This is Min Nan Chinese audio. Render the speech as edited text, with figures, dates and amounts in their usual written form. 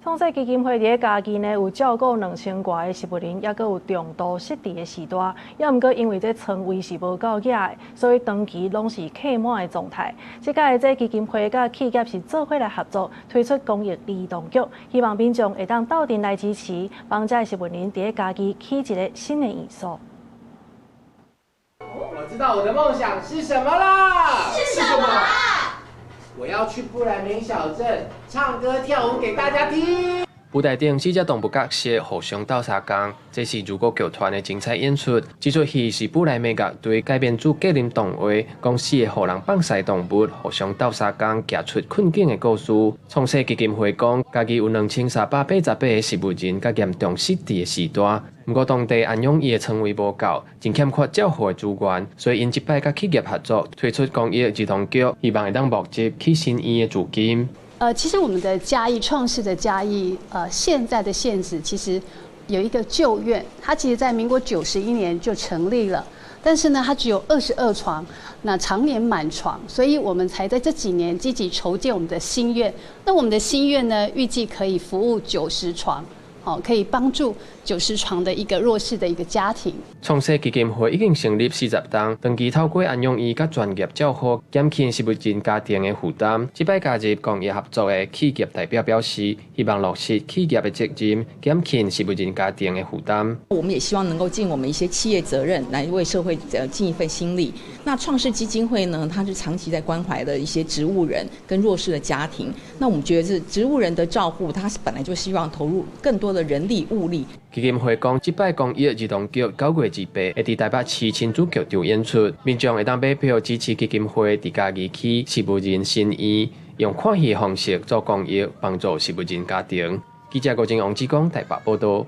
創世基金會佇嘉義呢，有照顧2000外个植物人，抑閣有重度失智的序大，抑毋過因為這床位是無夠額的，所以長期攏是客滿的狀態。這擺這基金會佮企業是做伙來合作，推出公益兒童劇，希望民眾會當鬥陣來支持，幫這植物人佇嘉義起一个新的院所。我知道我的夢想是什麼啦！是什麼？我要去不來梅小鎮唱歌跳舞給大家聽。舞台頂四隻動物角色互相鬥相共，這是如果劇團的精彩演出。這齣戲是布萊梅樂隊改編自格林童話，講四个予人放肆動物互相鬥相共，行出困境的故事。創世基金會講，嘉義有2388個植物人佮嚴重失智的序大，毋過當地安養院的床位無夠，真欠缺照護的資源，所以𪜶這擺佮企業合作，推出公益兒童劇，希望會當募集起新院的資金。其實我們的嘉義創世的嘉義，現在的現址其實有一個舊院，它其實在民國91年就成立了，但是呢，它只有22床，那常年滿床，所以我們才在這幾年積極籌建我們的新院。那我們的新院呢，預計可以服務九十床。好，可以幫助90床的一個弱勢的一個家庭。創世基金會已經成立40冬，長期透過安養院佮專業照護，減輕植物人家庭的負擔。這擺加入公益合作的企業代表表示，希望落實企業的責任，減輕植物人家庭的負擔。我們也希望能夠盡我們一些企業責任，來為社會盡一份心力。那創世基金會呢，它是長期在關懷的一些植物人跟弱勢的家庭。那我們覺得是植物人的照護，它是本來就希望投入更多的人力物力。基金會講，這擺公益兒童劇9月28會佇台北市親子劇場演出，民眾會當買票支持基金會佇嘉義起植物人新院，用看戲方式做公益，幫助植物人家庭。記者郭靖、王志剛台北報道。